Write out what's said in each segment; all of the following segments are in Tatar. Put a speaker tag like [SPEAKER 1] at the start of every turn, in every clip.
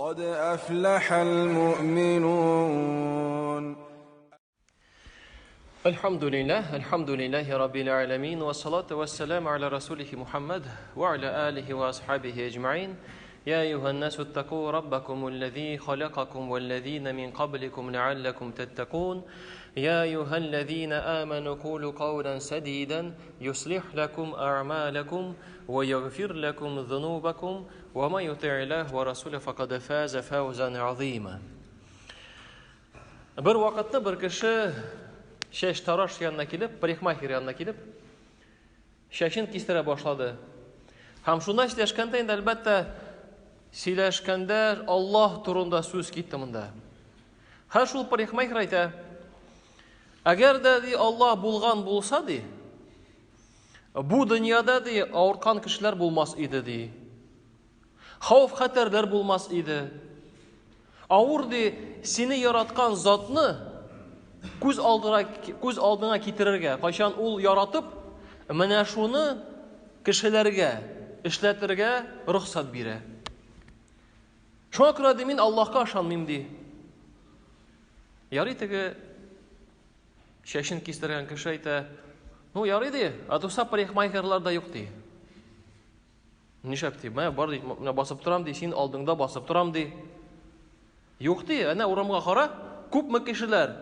[SPEAKER 1] قد أفلح المؤمنون.
[SPEAKER 2] الحمد لله، الحمد لله رب العالمين، والصلاة والسلام على رسوله محمد وعلى آله وأصحابه أجمعين. يا أيها الناس اتقوا ربكم الذي خلقكم والذين من قبلكم لعلكم تتقون. يا أيها الذين آمنوا قولوا قولا سديدا يصلح لكم أعمالكم ويغفر لكم ذنوبكم وما يطع الله ورسوله فقد فاز فوزا عظيما. Бер вакытны бер кеше чәч тараш янына килеп, парикмахер янына килеп, чәчен кистерә башлады. Һәм шунда сөйләшкәндә инде, әлбәттә, сөйләшкәндә Аллаһ турында сүз китте монда. Һәм шул парикмахер әйтә: "Әгәр дә ди Аллаһ булган булса ди, бу дөньяда ди авырткан кешеләр булмас иде ди. Хәвеф-хәтәрләр булмас иде. Авыр ди сине яраткан затны күз алдына күз алдыңа китерергә. Кайчан ул яратып, менә шуны кешеләргә эшләтергә рөхсәт бирә. Шуңа күрә ди мин Аллаһка ышанмыйм ди. Ярый теге чәчен кистергән кеше әйтә, ну ярый ди, а туса парикмахерлар да юк ди. Нишләп ди? Менә бар ди, менә басып торам ди, син алдыңда басып торам ди. Юк ди, әнә урамга кара, күпме кешеләр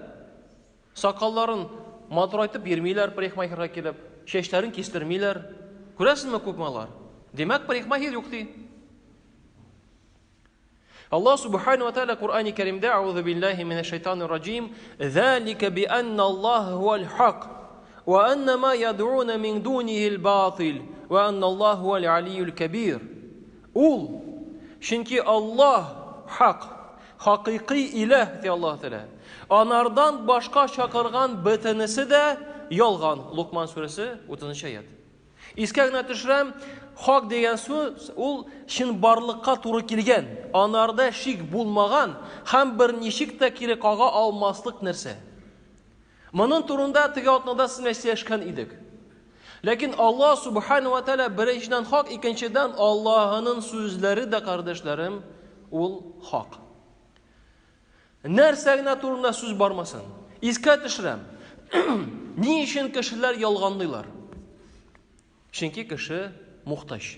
[SPEAKER 2] сакалларын матурайтып йөрмиләр парикмахерга килеп, чәчләрен кистермиләр. Күрәсезме күпме алар? Димәк, парикмахер юк ди. Аллаһ Субхану ва Тааля Куръани Кәримдә Аузу биллаһи минәш шайтанир раҗим Залика би анна Аллаһ хуал хак ва анна ма ядуна мин дунихил батил ва анна Аллаһ хуал алиюл кабир. Ул чөнки Аллаһ хак, хакыйкый иләһ ди Аллаһ Тәгалә. Анардан башка чакырган бөтенесе дә ялган. Лукман сүрәсе 30 аят. Искә генә төшерәм, хак дигән сүз ул чынбарлыкка туры килгән, анарда шик булмаган һәм берничек тә кире кага алмаслык нәрсә. Моның турында теге атнада сез белән сөйләшкән идек. Ләкин Аллаһ субхану ва тааля беренчедән хак, икенчедән Аллаһының сүзләре дә, кардәшләрем, ул хак. Нәрсә генә турында сүз бармасын. Искә төшерәм. Ни өчен кешеләр ялганлыйлар? Чөнки кеше мохтаҗ.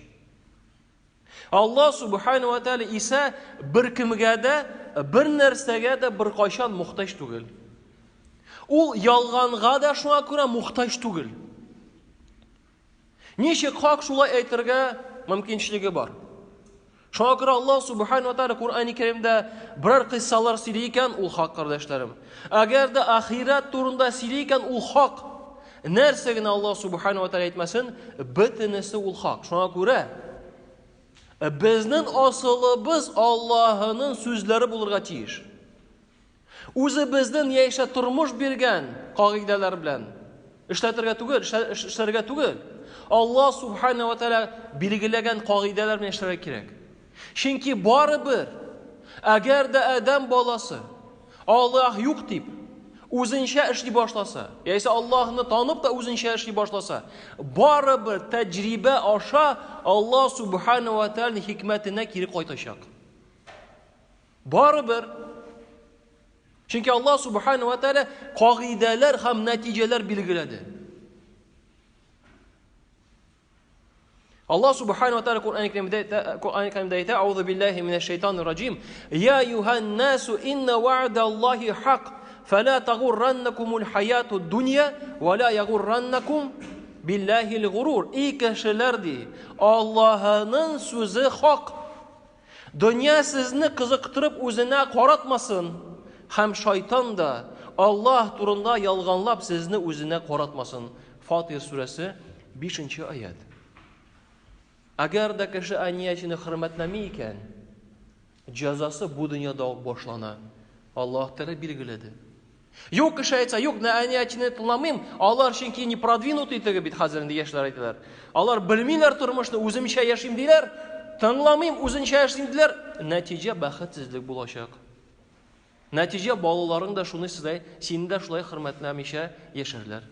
[SPEAKER 2] Аллаһ субхану ва тааля исә беркемгә дә, бер нәрсәгә дә беркайчан мохтаҗ түгел. Ул ялганга да шуңа күрә мохтаҗ түгел. Ничек хак шулай әйтергә мөмкинчелеге бар. Шуңа күрә Аллаһ субхану ва тааля Куръани Кәримдә берәр кыйссалар сөйли икән, ул хак, кардәшләрем. Әгәр дә ахирәт турында сөйли икән, ул хак. Нәрсә генә Аллаһ субхану ва тааля әйтмәсен, бөтенесе ул хак. Шуңа күрә безнең асылыбыз Аллаһының сүзләре булырга тиеш. Үзебезнең яисә тормыш биргән кагыйдәләр белән эшләтергә түгел, эшләргә түгел. Аллаһ субхана ва тааля билгеләгән кагыйдәләр белән эшләргә кирәк. Чөнки барыбер, әгәр дә адәм баласы Аллаһ юк дип, үзенчә эшли башласа, яисә Аллаһны танып та үзенчә эшли башласа, барыбер тәҗрибә аша Аллаһ субхана ва тааля хикмәтенә кире кайтачак. Барыбер. Чөнки Аллаһ субхану ва тааля кагыйдәләр һәм нәтиҗәләр билгеләде. Аллаһ субхану ва тааля Коръән Кәримдә Коръән Кәримдә әйтә: "Аузу биллаһи минәш шайтанир раҗим. Я юһан насу инна ва'да Аллаһи хак. Фала тагурраннакумул хаятуд дунья ва ла ягурраннакум биллаһил гурур." И кешеләр ди, Аллаһының сүзе хак. Дөнья сезне кызыктырып үзенә каратмасын, һәм шайтан да Аллаһ турында ялганлап сезне үзенә каратмасын. Фатир сүрәсе, 5 аять. Әгәр дә кеше әниячене хөрмәтләми икән, җәзасы бу дөньяда ук башлана. Аллаһ Тәгалә билгеләде. Юк, кеше әйтсә, юк, менә әни-әтине тыңламыйм, алар чөнки не продвинутый теге бит хәзер инде яшьләр әйтәләр. Алар белмиләр тормышны, үземчә яшим диләр, тыңламыйм, үзенчә яшим диләр. Нәтиҗә бәхетсезлек булачак. Нәтиҗә балаларың да шуны сезләй, сине дә шулай хөрмәтләмичә яшәрләр.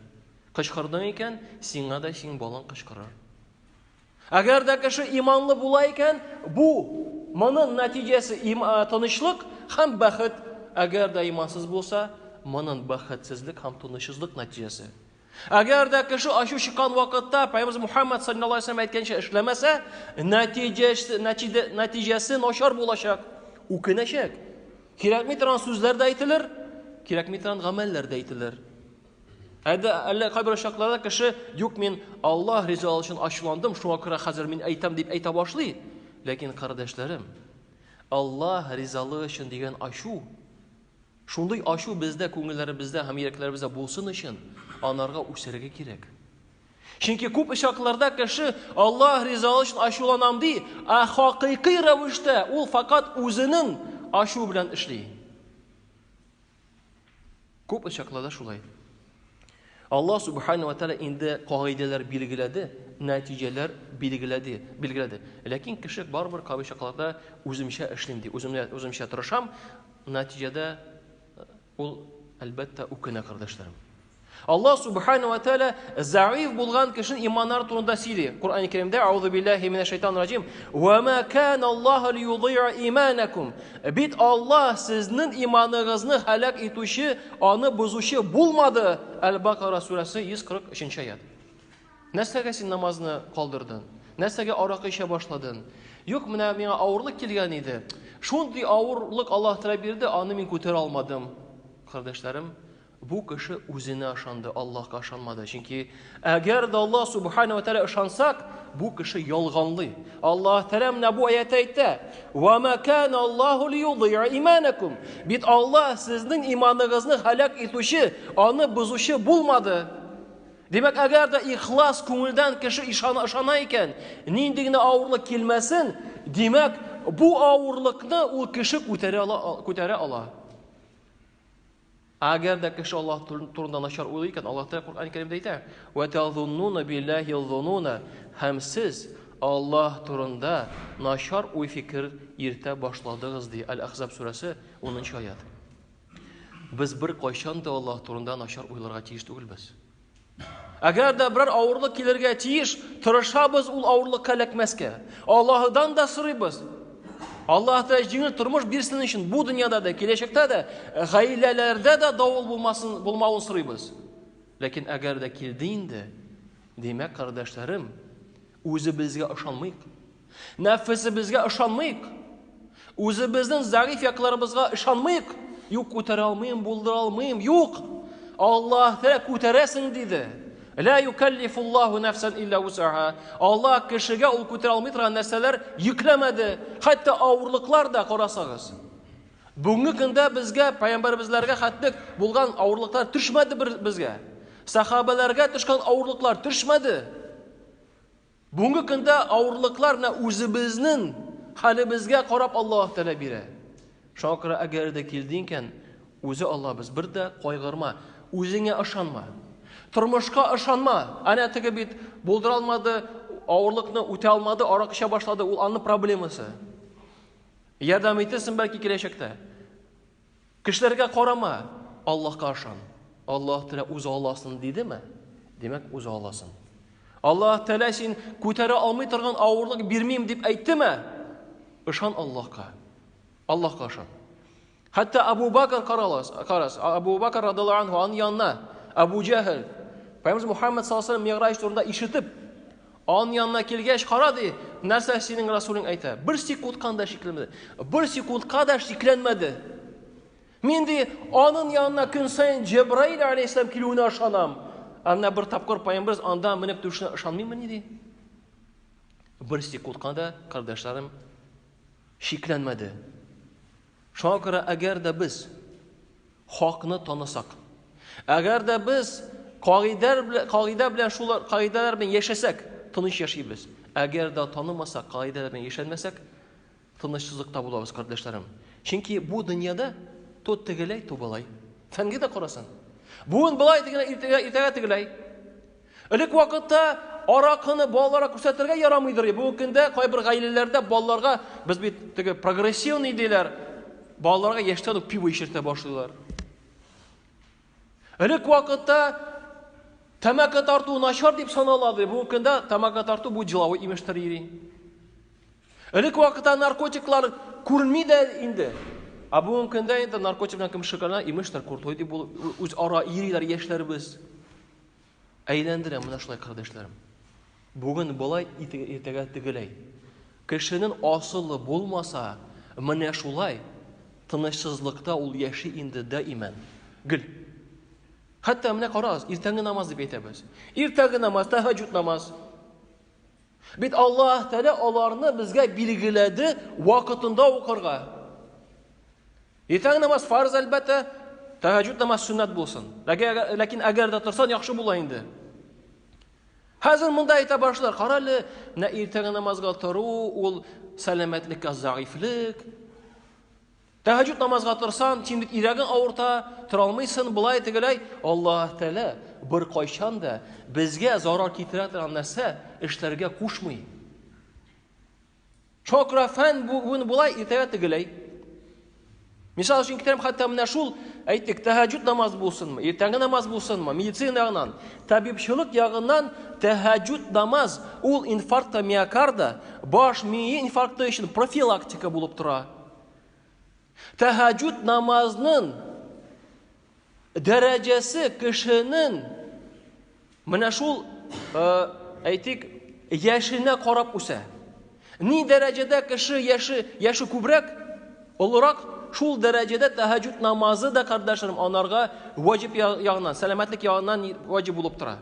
[SPEAKER 2] Кычкырдың икән, сиңа да синең балаң кычкырыр. Әгәр дә кеше иманлы була икән, бу моның нәтиҗәсе тынычлык һәм бәхет. Әгәр дә имансыз булса, моның бәхетсезлек һәм тынычсызлык нәтиҗәсе. Әгәр дә кеше ачу чыккан вакытта Пәйгамбәребез Мухаммад саллаллаһу алейһи ва әйткәнчә эшләмәсә, нәтиҗәсе нәтиҗәсе начар булачак, үкенәчәк. Кирәкми торган сүзләр дә әйтелер, кирәкми торган гамәлләр дә әйтелер. Әдә әллә кайбер очракларда кеше, юк, мин Аллаһ ризалыгы өчен ачуландым, шуңа күрә хәзер мин әйтәм дип әйтә башлый. Ләкин кардәшләрем, Аллаһ ризалыгы өчен дигән ачу, шундый ачу бездә, күңелләребездә һәм йөрәкләребездә булсын өчен, анарга үсәргә кирәк. Чөнки күп очракларда кеше Аллаһ ризалыгы өчен ачуланам ди, ә хакыйкый рәвештә ул факат үзенең ачуы белән эшли. Күп очракларда шулай. Аллаһ субхана ва тааля инде кагыйдәләр билгеләде, нәтиҗәләр билгеләде, билгеләде. Ләкин кеше барыбер кайбер чакларда үземчә эшлим ди, үземә үземчә тырышам, нәтиҗәдә э, ул әлбәттә үкенә, кардәшләрем. Аллаһ субхана ва тааля заиф булган кешенең иманнары турында сөйли. Коръән Кәримдә Аузу биллаһи минәш шайтанир раҗим. Ва ма кана Аллаһу лиюдиа иманакум. Бит Аллаһ сезнең иманыгызны һәлак итүче, аны бозучы булмады. Әл-Бакара сүрәсе 143 аят. Нәрсәгә син намазны калдырдың? Нәрсәгә аракы эчә башладың? Юк, менә миңа авырлык килгән иде. Шундый авырлык Аллаһ Тәгалә бирде, аны мин күтәрә алмадым. Кардәшләрем, Бу кеше үзенә ышанды, Аллаһка ышанмады. Чөнки әгәр дә Аллаһ субхана ва тәгалә ышансак, бу кеше ялганлый. Аллаһ Тәгалә менә бу аятта әйтә: "Ва ма кана Аллаһу лиюдиа иманакум". Бит Аллаһ сезнең иманыгызны һәлак итүче, аны бозучы булмады. Димәк, әгәр дә ихлас күңелдән кеше ишана, ышана икән, нинди генә авырлык килмәсен, димәк, бу авырлыкны ул кеше күтәрә ала, күтәрә ала. Әгәр дә кеше Аллаһ турында начар уйлый икән, Аллаһ Тәгалә Коръән Кәримдә әйтә: "Ва тазуннуна биллаһи зунуна" һәм сез Аллаһ турында начар уй-фикер йөртә башладыгыз, ди Әл-Әхзаб сүрәсе 10 аят. Без бер кайчан да Аллаһ турында начар уйларга тиеш түгелбез. Әгәр дә берәр авырлык килергә тиеш, тырышабыз ул авырлыкка эләкмәскә. Аллаһыдан да сорыйбыз. Аллаһ Тәгалә җиңел тормыш бирсен өчен бу дөньяда да, киләчәктә дә, гаиләләрдә дә давыл булмасын, булмавын сорыйбыз. Ләкин әгәр дә килде инде, димәк, кардәшләрем, үзебезгә ышанмыйк. Нәфесебезгә ышанмыйк. Үзебезнең зәгыйфь якларыбызга ышанмыйк. Юк, күтәрә алмыйм, булдыра алмыйм. Юк. Аллаһ Тәгалә күтәрәсең диде. Ла юкаллифуллаһу нәфсән илля вусаха. Аллаһ кешегә ул күтәрә алмый торган нәрсәләр йөкләмәде. Хәтта авырлыклар да карасагыз. Бүгенге көндә безгә пәйгамбәребезләргә хәтлек булган авырлыклар төшмәде безгә. Сахабәләргә төшкән авырлыклар төшмәде. Бүгенге көндә авырлыклар менә үзебезнең хәлебезгә карап Аллаһ Тәгалә бирә. Шуңа күрә әгәр дә килде икән, үзе Аллаһыбыз бер дә кайгырма, үзеңә ышанма. Тормышка ышанма. Әнә теге бит булдыра алмады, авырлыкны үтә алмады, аракы эчә башлады, ул аның проблемасы. Ярдәм итерсең бәлки киләчәктә. Кешеләргә карама, Аллаһка ышан. Аллаһ Тәгалә үзе аласын дидеме? Димәк, үзе аласын. Аллаһ Тәгалә син күтәрә алмый торган авырлык бирмим дип әйттеме? Ышан Аллаһка. Аллаһка ышан. Хәтта Абу Бакр каралас, карас, Абу Бакр радиллаһу анһу аның янына Абу Җәһел Пәйгамбер Мухаммад саллаллаһу алейһи Миграҗ турында ишетеп, аның янына килгәч, кара ди, нәрсә синең Расулың әйтә. Бер секундка да шикләнмәде. Бер секундка да шикләнмәде. Мин ди, аның янына көн саен Җәбраил алейһиссалам килүенә ышанам. Ә менә бер тапкыр пәйгамбер анда менеп төшүенә ышанмыймы ни ди? Бер секундка да, кардәшләрем, шикләнмәде. Шуңа күрә әгәр дә без хакны танысак, әгәр дә без кагыйдәләр белән, кагыйдә белән шулар кагыйдәләр белән яшәсәк, тыныч яшибез. Әгәр дә танымасак, кагыйдәләр белән яшәмәсәк, тынычсызлыкта булабыз, кардәшләрем. Чөнки бу дөньяда то тегеләй, то болай. Фәнгә дә карасаң. Бүген болай, тегеләй, иртәгә, иртәгә тегеләй. Элек вакытта аракыны балаларга күрсәтергә ярамыйдыр. Бүгенге көндә кайбер гаиләләрдә балаларга без бит теге прогрессивный диләр, балаларга яшьтән үк пиво эчертә башлыйлар. Элек вакытта тәмәке тарту начар дип санала ди. Бүгенге көндә тәмәке тарту бу деловой имештер йөри. Элек вакытта наркотиклар күренми дә инде. Ә бүгенге көндә инде наркотик белән кем шөгыльләнә, имештер, крутой дип үз ара йөриләр яшьләребез. Әйләндерә менә шулай, кардәшләрем. Бүген болай, иртәгә тегеләй. Кешенең асылы булмаса, менә шулай тынычсызлыкта ул яши инде даимән. Гел. Хәтта менә карагыз, иртәнге намаз дип әйтәбез. Иртәнге намаз, тәһәҗҗүд намаз. Бит Аллаһ Тәгалә аларны безгә билгеләде вакытында укырга. Иртәнге намаз фарыз әлбәттә, тәһәҗҗүд намаз сөннәт булсын. Ләкин әгәр дә торсаң яхшы була инде. Хәзер монда әйтә башлар, кара әле, менә иртәнге намазга тору ул сәламәтлеккә заифлек. Тәһәҗҗүд намазга торсаң, син бит ирәгең авырта, тора алмыйсың, болай тегеләй. Аллаһ Тәгалә бер кайчан да безгә зарар китерә торган нәрсә эшләргә кушмый. Шуңа күрә фән бүген болай, иртәгә тегеләй. Мисал өчен китерәм, хәтта менә шул, әйтик, тәһәҗҗүд намаз булсынмы, иртәнге намаз булсынмы, медицина ягыннан, табибчылык ягыннан тәһәҗҗүд намаз ул инфаркта миокарда, баш мие инфаркты өчен профилактика булып тора. Тәһәҗүд намазның дәрәҗәсе кешенең менә шул, әйтик, яшенә карап үсә. Ни дәрәҗәдә кеше яше, яше күбрәк, олырак, шул дәрәҗәдә тәһәҗүд намазы да, кардәшләрем, анарга ваҗиб ягыннан, сәламәтлек ягыннан ваҗиб булып тора.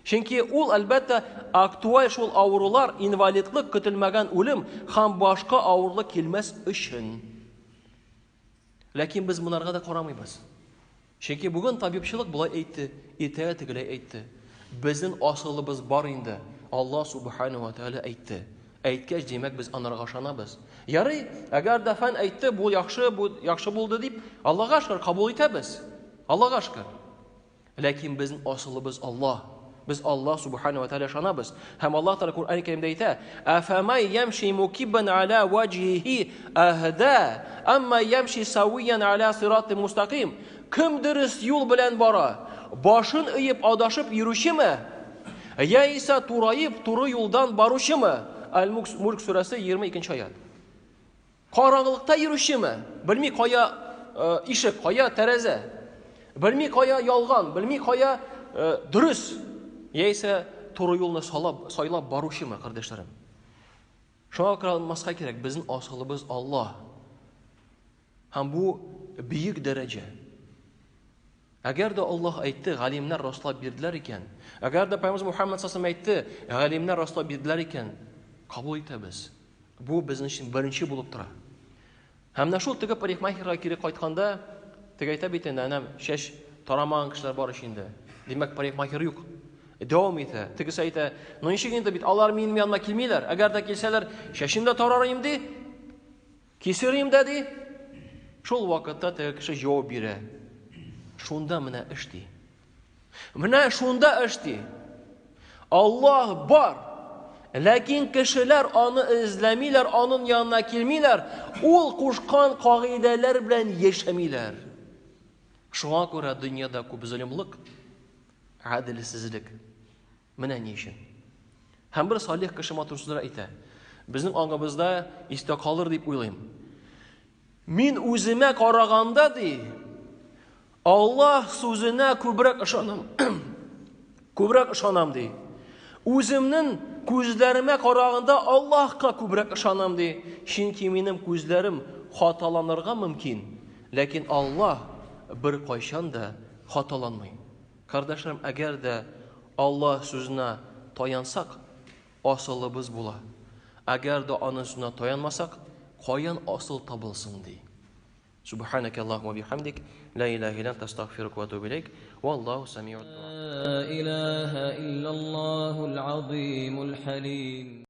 [SPEAKER 2] Чөнки ул, әлбәттә, актуаль шул авырулар, инвалидлык, көтелмәгән үлем һәм башка авырлык килмәс өчен. Ләкин без монарга да карамыйбыз. Чөнки бүген табибчылык болай әйтте, иртәгә тегеләй әйтте. Безнең асылыбыз бар инде. Аллаһ субхану ва тааля әйтте. Әйткәч, димәк, без анарга ышанабыз. Ярый, әгәр дә фән әйтте, бу яхшы, бу яхшы булды дип, Аллаһга шөкер, кабул итәбез. Аллаһга шөкер. Ләкин безнең асылыбыз Аллаһ. Без Аллаһ субхана ва тааля ышанабыз. Һәм Аллаһ Тааля Коръән Кәримдә әйтә: "Афамай ямши мукиббан аля ваҗһихи аһда, амма ямши савиян аля сиратын мустаким". Кем дөрес юл белән бара? Башын өеп адашып йөрүчеме? Яисә тураеп туры юлдан баручымы? Аль-Мульк сүрәсе 22 аят. Караңгылыкта йөрүчеме? Белми кая э, ишек, кая тәрәзә. Белми кая ялган, белми кая э, дөрес. Яисә туры юлны салап, сайлап баручымы, кардәшләрем? Шуңа күрә онытмаска кирәк, безнең асылыбыз Аллаһ. Һәм бу бөек дәрәҗә. Әгәр дә Аллаһ әйтте, галимнәр раслап бирделәр икән, әгәр дә Пәйгамбер Мухаммад саллаллаху әйтте, галимнәр раслап бирделәр икән, кабул итәбез. Бу безнең өчен беренче булып тора. Һәм менә шул теге парикмахерга кире кайтканда, теге әйтә бит инде, әнә чәч тарамаган кешеләр бар ич инде. Димәк, парикмахер юк. Дәвам итә. Тегесе әйтә, ну ничек инде бит алар минем яныма килмиләр. Әгәр дә килсәләр, чәчен дә тарар идем ди. Кисерим дә ди. Шул вакытта теге кеше җавап бирә. Шунда менә эш ди. Менә шунда эш ди. Аллаһ бар. Ләкин кешеләр аны эзләмиләр, аның янына килмиләр, ул кушкан кагыйдәләр белән яшәмиләр. Шуңа күрә дөньяда күп золымлык, гаделсезлек. Менә ни өчен. Һәм бер салих кеше матур сүзләр әйтә. Безнең аңыбызда истә калыр дип уйлыйм. Мин үземә караганда ди, Аллаһ сүзенә күбрәк ышанам. Күбрәк ышанам ди. Үземнең күзләремә караганда Аллаһка күбрәк ышанам ди. Чөнки минем күзләрем хаталанырга мөмкин, ләкин Аллаһ бер кайчан да хаталанмый. Кардәшләрем, әгәр дә Аллаһ сүзенә таянсак, асылыбыз була. Әгәр дә аның сүзенә таянмасак, каян асыл табылсын ди. Субханaka Аллахумма бихамдик, ла илаһа илля анта, астагфирука ва атубу илейк. Валлаху самиуд дуа.
[SPEAKER 3] Ла илаһа иллаллахул азимул халим.